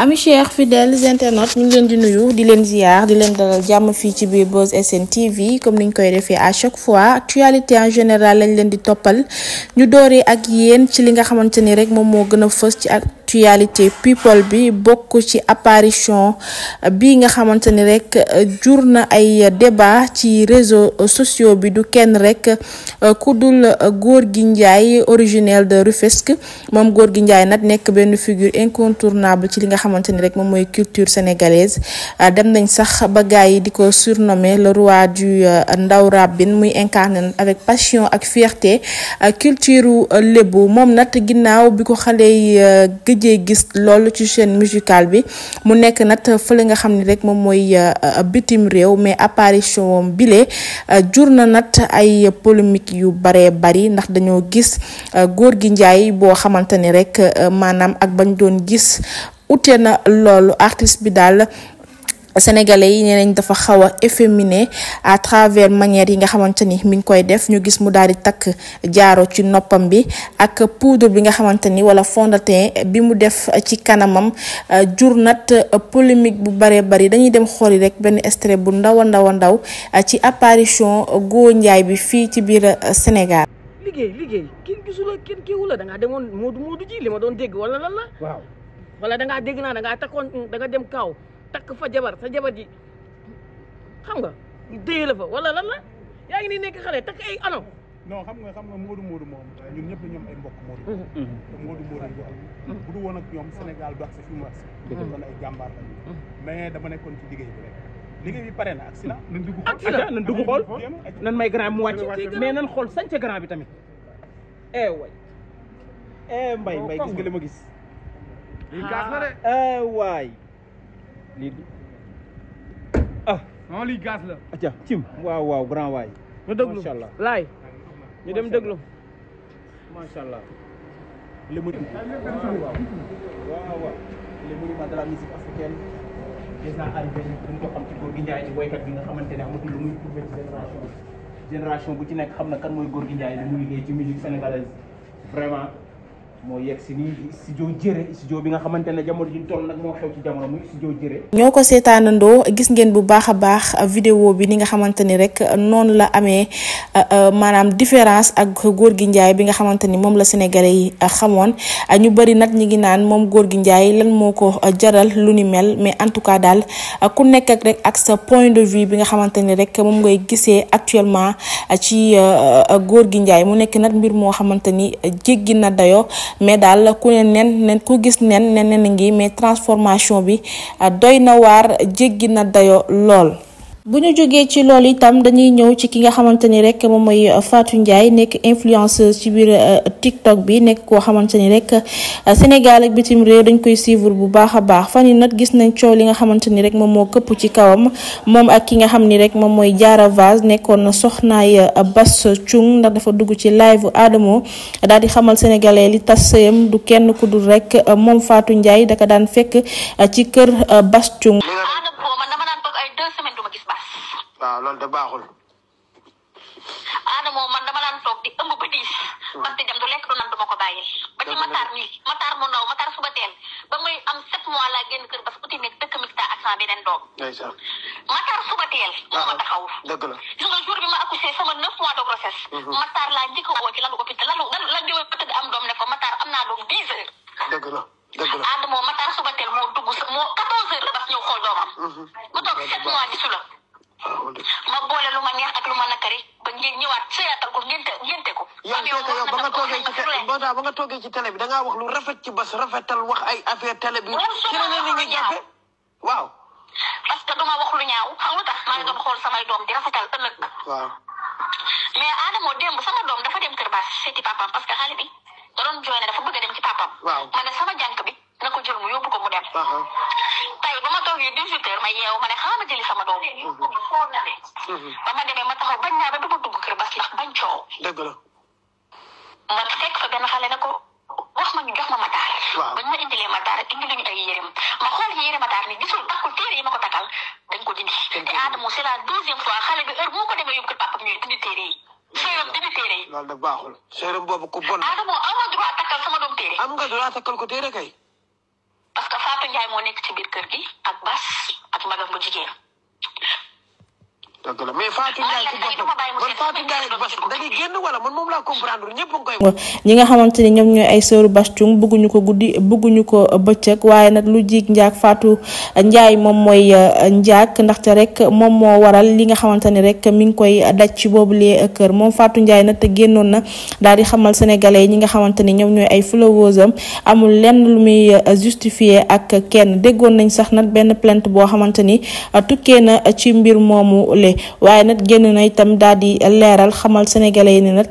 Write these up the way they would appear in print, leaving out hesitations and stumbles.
ami chers fidèles internautes ñu ngi leen di nuyu di leen ziar di leen dalal jàmm fii ci biir Buzz SN TV comme niñ koy defee à chaque fois actualité en général lañ leen di toppal ñu dooree ak yéen ci li nga xamante ni rek moom moo gën a fës ci actualité people bi bokk ci apparition bi nga xamante ni rek jur na ay débat ci réseaux sociaux bi du kenn rek ku dul Gorgui Ndiaye originel de Rufisque moom Gorgui Ndiaye nag nekk benn figure incontournable ci li nga xamante ni rek moom mooy culture sénégalaise dem nañ sax ba gars yi di ko surnommer le roi du ndaw rabine muy incarné avec passion ak fierté culture lébu moom nag ginnaaw bi ko xale yi gëjee gis loolu ci chaîne musicale bi mu nekk nag fële nga xam ni rek moom mooy bitim réew mais apparition bile jur na nag ay polémique yu baree bari ndax dañoo gis Gorgui Ndiaye boo xamante ni rek maanaam ak bañ doon gis ute na loolu artiste bi daal sénégalais yi nee nañ dafa xaw a efféminé à travers manière yi nga xamante ni mi ngi koy def ñu gis mu daal di takk jaaro ci noppam bi ak poudre bi nga xamante ni wala fond de teint bi mu def ci kanamam jur nat polémique bu baree bari dañuy dem xooli rek benn extrait bu ndaw a ndaw ci apparition Gorgui Ndiaye bi fii ci biir Sénégal. liggéey kenn gisula kenn kiiwu la da ngaa demoon Moodu ji li ma doon dégg wala lan la. waaw wala da ngaa dégg naa da ngaa takkoon da nga dem kaaw takk fa jabar sa jabar ji xam nga déye la fa wala lan la yaa ngi ni nekk xale takk ay ano. non xam nga Moodu moom ñun ñëpp ñoom ay mbokk Moodu. te Moodu bu du woon ak ñoom Sénégal du ak si fi mu wax si. kon ay jàmbaar lañu. mais dama nekkoon ci liggéey bi rek. liggéey bi pare na accident. nan dugg xool nan may grand mu wàcc mais nan xool sañ ca grand bi tamit. way mbay gis nga li ma gis. lii gaas la de. waay. lii non lii gaas la. acca cim waaw grand waay. ñu déglu macha allah laay ñu dem déglu macha allah. le monument le monument de la musique africaine déjà arrivé dañ ko xam ci Gorgui Ndiaye di woykat bi nga xamante ne amatul lu muy prouvé ci génération bu ci nekk xam na kan mooy Gorgui Ndiaye li mu liggéey ci musique sénégalaise vraiment moo yegg si nii studio bi nga xamante ne jamono ji ñu toll nag moo xew ci jamono muy studio Jërë. ñoo ko seetaanandoo gis ngeen bu baax a baax vidéo bi ni nga xamante ni rek noonu la amee maanaam différence ak Gorgui Ndiaye bi nga xamante ni moom la sénégalais yi xamoon ñu bëri nag ñi ngi naan moom Gorgui Ndiaye lan moo ko jaral lu ni mel mais en tout cas daal ku nekk ak rek ak sa point de vue bi nga xamante ni rek moom ngay gisee actuellement ci Gorgui Ndiaye mu nekk nag mbir moo xamante ni jéggi na dayo mais daal ku ne nen ku gis nen ngi mais transformation bi doy na waar jéggi na dayo lool. bu ñu jógee ci loolu itam dañuy ñëw ci ki nga xamante ni rek moom mooy Fatou Ndiaye nekk influenceuse ci biir TikTok bi nekk koo xamante ni rek Sénégal ak bitim réew dañ koy suivre bu baax a baax fan yi nag gis nañ coow li nga xamante ni rek moom moo këpp ci kawam moom ak ki nga xam ni rek moom mooy Diarra Vaz nekkoon na soxnaay Bass Thioung ndax dafa dugg ci live Adamo daal di xamal sénégalais li tas sëyam du kenn ku dul rek moom Fatou Ndiaye daka daan fekk ci kër Bass Thioung. waaw loolu de baaxul. Adamo man dama daan toog di ëmb ba diis. parce que dem du lekk du naan du ma ko bàyyil. ba ci Matar mi Matar mu ndaw Matar suba teel ba muy am 7 mois laa génn kër parce que uti nekk dëkk mixta ak sama beneen doom. ndeysaan. Matar suba teel. moo ma taxaw. dëgg la. gis nga jour bi ma accouché sama 9 mois de grossesse. Matar laa njëkk a woo ci lalu hôpital lan di ma tëdd am doom ne ko Matar am naa doom 10 heures. dëgg la. Adamo Matar suba teel moo dugg moo 14 heures la bas ñëw xool doomam. mu toog 7 mois gisu la. ma boole lu ma neex ak lu ma nakari ba ngeen ñëwaat seetal ko ngénte ko. yow ba nga toogee ci télé bi da ngaa wax lu rafet ci Bass rafetal wax ay affaire télé bi. ci la nit ñi jàppe waaw. parce que duma wax lu ñaaw xam nga tax maa ngi doon xool samay doom di rafetal ëllëg. waaw. mais Adamo démb sama doom dafa dem kër Bass seeti papam parce que xale bi da doon jooy ne dafa bëgg a dem ci papam. waaw ma ne sama jànk bi na ko jël mu yóbbu ko mu dem. tey ba ma toogee 18 heures ma yeewu ma ne xaaral ma jëli sama doom. ba ma demee ma taxaw bañ naa ba dugg kër Bass ndax bañ coow. dëgg la. ma fekk fa benn xale ne ko wax ma ñu jox ma Matar. waaw bañ ma indilee Matar indi luñu ay yéreem ma xool yére Matar ni gisul takkul téere yi ma ko takkal dañ ko dindi. te Adamo c'est la 2e fois xale bi heure bu ma ko demee yóbbu kër papam ñuy dindi téere yi. séeram dindi téere yi. loolu de baaxul. séeram boobu ku bon. Adamo am nga droit takkal sama doom téere. am nga droit takkal ko téere kay. parce que Fatou Fatou Ndiaye moo nekk ci biir kër gi ak Bas ak magam bu jigéen. dëgg la mais Fatou Ndiaye ci boppam man Fatou Ndiaye Bas dañuy génn wala man moom laa comprendre ñëpp a ngi koy. ñi nga xamante ni ñoom ñooy ay sëru Bass Thioung bëgguñu ko guddi bëgguñu ko bëccëg waaye nag lu jig njaag Fatou Ndiaye moom mooy njaag ndaxte rek moom moo waral li nga xamante ni rek mi ngi koy daj ci boobulee kër moom Fatou Ndiaye nag te génnoon na daal di xamal sénégalais yi ñi nga xamante ni ñoom ñooy ay followers am amul lenn lu muy justifier ak kenn déggoon nañ sax nag benn plainte boo xamante ni tukkee na ci mbir moomu le waaye nag génn na itam daal di leeral xamal sénégalais yi ne nag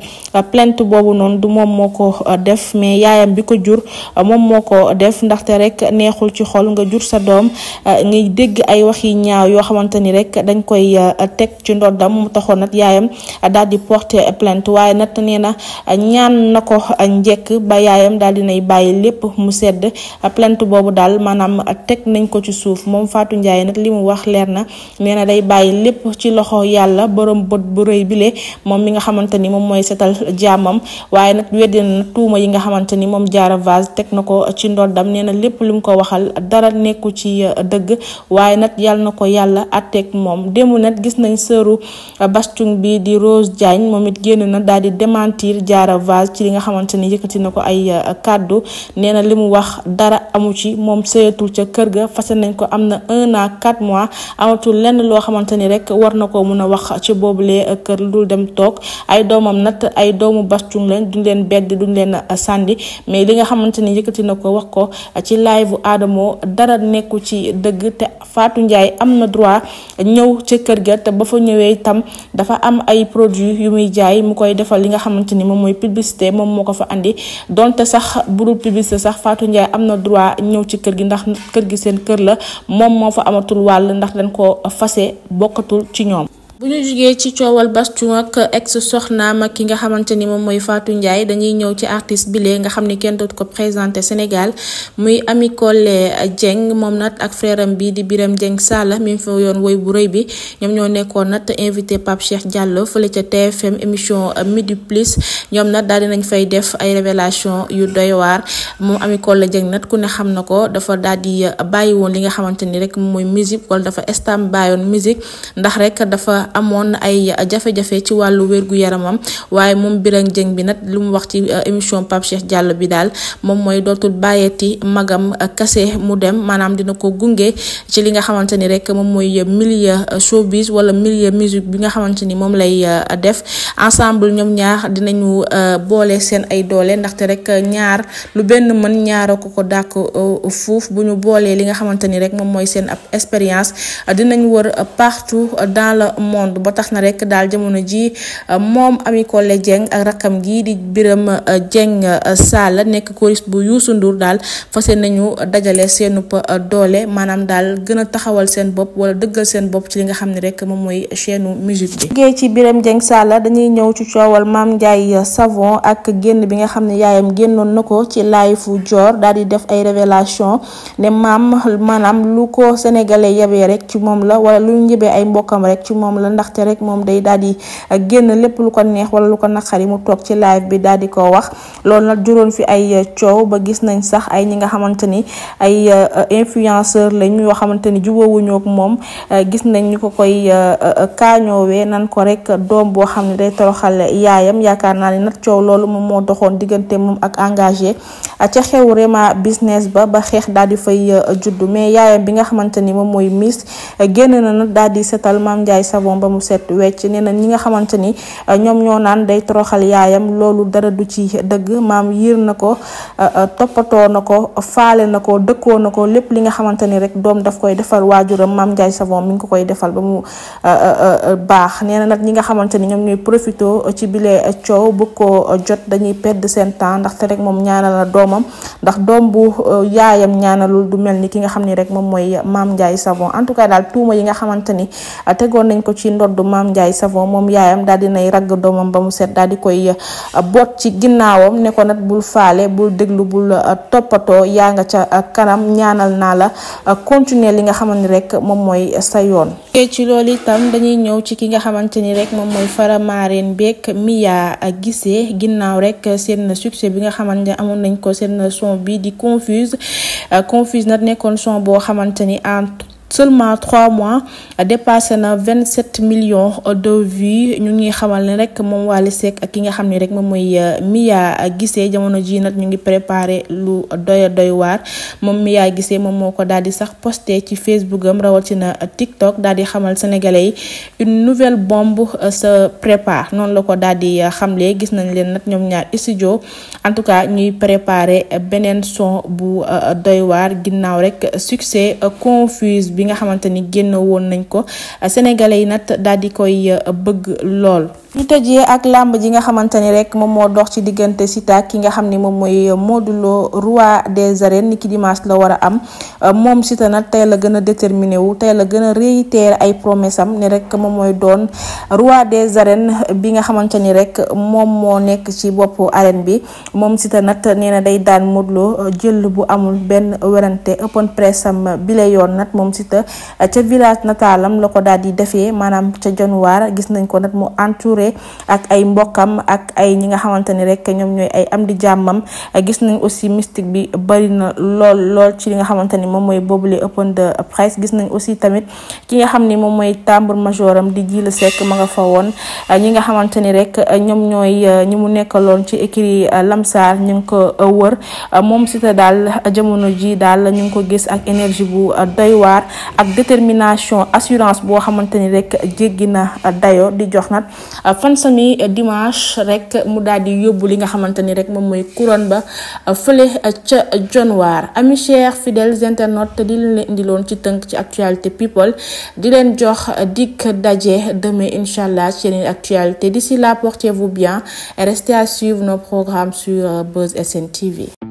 plainte boobu noonu du moom moo ko def mais yaayam bi ko jur moom moo ko def ndaxte rek neexul ci xol nga jur sa doom ngay dégg ay wax yi ñaaw yoo xamante ni rek dañ koy teg ci ndoddam mu taxoon nag yaayam daal di porter plainte waaye nag nee na ñaan na ko njëkk ba yaayam daal dinay bàyyi lépp mu sedd plainte boobu daal maanaam teg nañ ko ci suuf moom Fatou Ndiaye nag li mu wax leer na nee na day bàyyi lépp ci loxo yàlla borom bët bu rëy bile moom mi nga xamante ni moom mooy setal jaamam waaye nag weddi na tuuma yi nga xamante ni moom Diarra Vaz teg na ko ci ndoddam nee na lépp lu mu ko waxal dara nekku ci dëgg waaye nag yàlla na ko yàlla atteeg moom démb nag gis nañ sëru Bass Thioung bi di Rose Diagne moom it génn na daal di démentir Diarra Vaz ci li nga xamante ni yëkkati na ko ay kàddu nee na li mu wax dara amu ci moom sëyatul ca kër ga fase nañ ko am na 1 an 4 mois amatul lenn loo xamante ni rek war na ko mun a wax ci boobulee kër lu dul dem toog ay doomam nag ay doomu Bass Thioung lañ duñ leen bedd duñ leen sànni mais li nga xamante ni yëkkati na ko wax ko ci live Adamo dara nekku ci dëgg te Fatou Ndiaye am na droit ñëw ca kër ga te ba fa ñëwee itam dafa am ay produits yu muy jaay mu koy defal li nga xamante ni moom mooy publicité moom moo ko fa andi donte sax budul publicité sax Fatou Ndiaye am na droit ñëw ci kër gi ndax kër gi seen kër la moom moo fa amatul wàll ndax dañ ko fase bokkatul ci ñoom. bu ñu jugee ci coowal Bass Thioung ak ex soxnaam ak ki nga xamante ni moom mooy Fatou Ndiaye dañuy ñëw ci artiste bile nga xam ni kenn dootu ko présenté Sénégal muy Ami Collé Dieng moom nag ak frère am bi di Birame Dieng Sall mi fa yoon woy bu rëy bi ñoom ñoo nekkoon nag invité Pape Cheikh Diallo fële ca TFM émission Midi Plus ñoom nag daal dinañ fay def ay révélation yu doy waar moom Ami Collé Dieng nag ku ne xam na ko dafa daal di bàyyi woon li nga xamante ni rek moom mooy musique wala dafa stam bàyyoon musique ndax rek dafa amoon ay jafe-jafe ci wàllu wérgu yaramam waaye moom Birame Dieng bi nag lu mu wax ci émission Pape Cheikh Diallo bi daal moom mooy dootul bàyyeeti magam kase mu dem maanaam dina ko gunge ci li nga xamante ni rek moom mooy milieu showbiz wala milieu musique bi nga xamante ni moom lay def ensemble ñoom ñaar dinañu boole seen ay doole ndaxte rek ñaar lu benn mën ñaara ko dàq fuuf bu ñu boolee li nga xamante ni rek moom mooy seen ab expérience dinañ wër partout dans le monde ba tax na rek daal jamono ji moom Ami Collé Dieng ak rakam gi di Birame Dieng Sall nekk choriste bu Youssou Ndour daal fas nañu dajale seenu doole maanaam daal gën a taxawal seen bopp wala dëggal seen bopp ci li nga xam ne rek moom mooy chaîne musique bi. liggéey ci Birame Dieng Sall dañuy ñëw ci coowal Mame Ndiaye Savon ak génn bi nga xam ne yaayam génnoon na ko ci live fu Dior daal di def ay révélation ne maanaam lu ko sénégalais yebee rek ci moom la wala lu njëbee ay mbokkam rek ci moom la ndaxte rek moom day daal di génn lépp lu ko neex wala lu ko naqari mu toog ci live bi daal di ko wax loolu nag juróon fi ay coow ba gis nañ sax ay ñi nga xamante ni ay influenceur lañ yoo xamante ni jubóowuñu ak moom gis nañ ñu ko koy kaañoowee nan ko rek doom boo xam ne day toroxal yaayam yaakaar naa ne nag coow loolu moom moo doxoon diggante moom ak engagé ca xew Rema business ba xeex daal di fay juddu mais yaayam bi nga xamante ni moom mooy Miss génn na nag daal di setal Mame Ndiaye Savon ba mu set wecc nee na ñi nga xamante ni ñoom ñoo naan day toroxal yaayam loolu dara du ci dëgg maam yiir na ko toppatoo na ko faale na ko dëkkoo na ko lépp li nga xamante ni rek doom daf koy defal waajuram Mame Ndiaye Savon mi ngi ko koy defal ba mu baax nee na nag ñi nga xamante ni ñoom ñooy profito ci bile coow bu ko jot dañuy perdre seen temps ndaxte rek moom ñaanal na doomam ndax doom bu yaayam ñaanalul du mel ni ki nga xam ni rek moom mooy Mame Ndiaye Savon en tout cas daal tuuma yi nga xamante ni tegoon nañ ko ci ci ndoddu Mame Ndiaye Savon moom yaayam daal dinay ragg doomam ba mu set daal di koy boot ci ginnaawam ne ko nag bul faale bul déglu bul toppatoo yaa nga ca kanam ñaanal naa la continuer li nga xamante ni rek moom mooy sa yoon. ci loolu itam dañuy ñëw ci ki nga xamante ni rek moom mooy Faramareen beek Mia Guissé ginnaaw rek seen succès bi nga xamante ne amoon nañ ko seen son bi di Confuse nag nekkoon son boo xamante ni en seulement 3 mois dépassé na 27 millions de vues ñu ngi xamal ne rek moom Wally Seck ak ki nga xam ne rek moom mooy Mia Guissé jamono ji nag ñu ngi préparé lu doy waar moom Mia Guissé moom moo ko daal di sax posté ci Facebook am rawatina TikTok daal di xamal sénégalais yi une nouvelle bombe se prépare noonu la ko daal di xamle gis nañ leen nag ñoom ñaar studio en tout cas ñuy préparé beneen son bu doy waar ginnaaw rek succès Confuse bi nga xamante ni génn woon nañ ko sénégalais yi nag daal di koy bëgg lool. ñu tëjee ak làmb ji nga xamante ni rek moom moo dox ci diggante Siteu ki nga xam ni moom mooy Modou Lo roi des arènes ni ki dimanche la war a am moom Siteu nag tey la gën a déterminé wu tey la gën a réitérer ay promesse am ne rek moom mooy doon roi des arènes bi nga xamante ni rek moom moo nekk ci boppu arène bi moom Siteu nag nee na day daan Modou Lo jël bu amul benn werante open press am bi la yoon nag moom Siteu ca village natalam la ko daal di defee maanaam ca Dionewar gis nañ ko nag mu entouré ak ay mbokkam ak ay ñi nga xamante ni rek ñoom ñooy ay am di jàmmam gis nañ aussi mystique bi bari na lool ci li nga xamante ni moom mooy boobule open de presse gis nañ aussi tamit ki nga xam ni moom mooy tambour majoram di Djily Seck ma nga fa woon ñi nga xamante ni rek ñoom ñooy ñi mu nekkaloon ci écurie Lamsar ñu ngi ko wër moom Siteu daal jamono ji daal ñu ngi ko gis ak énergie bu doy waar ak détermination assurance boo xamante ni rek jéggi na dayo di jox nag fan sami dimanche rek mu daal di yóbbu li nga xamante ni rek moom mooy couronne ba fële ca Dionewar. Amis chers fidèles internautes di leen indiloon ci tënk ci actualité people di leen jox dik daje demain inchallah ci yeneen actualité. D'ici là portez-vous bien et restez à suivre nos programmes sur Buzz SN TV.